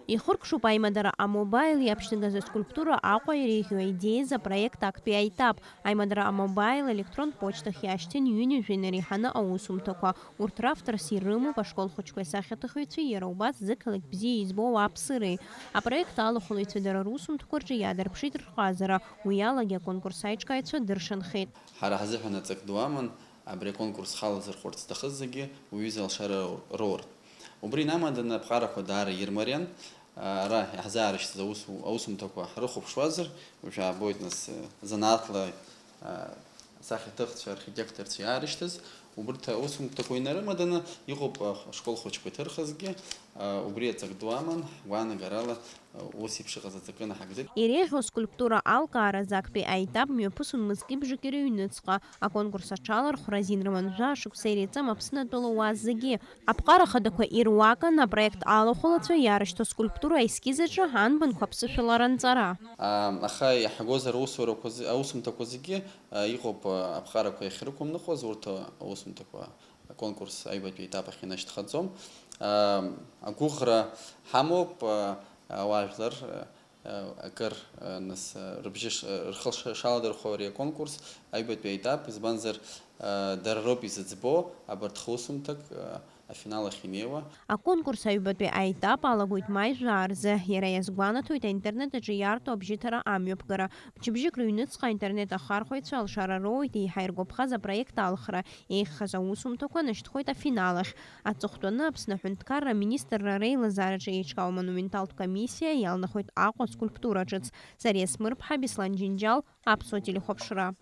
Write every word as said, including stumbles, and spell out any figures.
Ихыркәшоуп аимадара амобаил иаԥшьҭнагаз аскульптура Аҟәа иреиӷьу аидеиаз апроект актәи аетап. Аимадара амобаил електронтә почтахь иашьҭын ҩынҩажәа инареиҳаны аусумҭақәа. Урҭ равторс ирымоуп ашкол хәыҷқәеи асахьаҭыхҩцәеи, иара убас зықалақь бзиа избо ауааԥсыреи. Апроект алахәылаҩцәа дара русумҭақәа рҿы иаадырԥшит рҟазара, уи алагьы аконкурс аиҿкааҩцәа дыршанхеит. Ҳара ҳзыҳәан аҵак ду аман абри аконкурс халазырхәырц зҭахыз зегьы уҩыза алшара роуртә. Убри инамаданы аԥҟарақәа даара ирмариан. Ара иаҳзаарышьҭыз аус-, аусумҭақәа ҳрыхәаԥшуазар, уажә аабоит нас, занааҭла асахьаҭыхцәа, архитекторцәа иаарышьҭыз. Убырҭ аусумҭақәа инарымаданы иҟоуп ашкол хәыҷқәа иҭырхызгьы, убри аҵак ду аман, гәаанагарала ус еиԥш иҟаз аҵакы наҳагӡеит. Иреиӷьу аскульптура алкааразы актәи аетап мҩаԥысын мызкы бжаки рыҩныҵҟа. Аконкурс аҽалархәра азин рыман жәа шықәса иреиҵам Аԥсны атәылауаа зегьы. Аԥҟара хадақәа ируакын апроект алахәылацәа иаарышьҭуа скульптура аескиз аҿы анбанқәа аԥсышәала ранҵара. Аха иаҳгозар аусурақәа зе-, аусумҭақәа зегьы, а, иҟоуп, а, аԥҟарақәа иахьрықәымныҟәаз урҭ, а, аусумҭақәа аконкурс аҩбатәи аетап ахь инашьҭхаӡом. А, агәыӷра ҳамоуп, а, ауаажәлар, а, акыр, а, нас, а, рыбжьы ш-, рхы ш-, шаладырхәо ари аконкурс аҩбатәи аетап, избанзар, а, дара роуп изыӡбо абарҭ хусумҭак, а, афинал ахь инеиуа. Аконкурс аҩбатәи аетап алагоит маи жәаа рзы. Иара иазгәанаҭоит аинтернет аҿы иарту абжьыҭара амҩаԥгара. Мчыбжьык рыҩныҵҟа аинтернет ахархәаҩцәа алшара роуеит еиҳа иргәаԥхаз апроект алхра, еиӷьхаз аусумҭақәа нашьҭхоит афинал ахь. Аҵыхәтәаны Аԥсны аҳәынҭқарра аминистрра реилазаараҿы еиҿкаау амонументалтә комиссиа иалнахуеит Аҟәа аскульптура ҿыц. Зариа Смырԥҳа, Беслан Џьынџьал, Аԥсуа телехәаԥшра.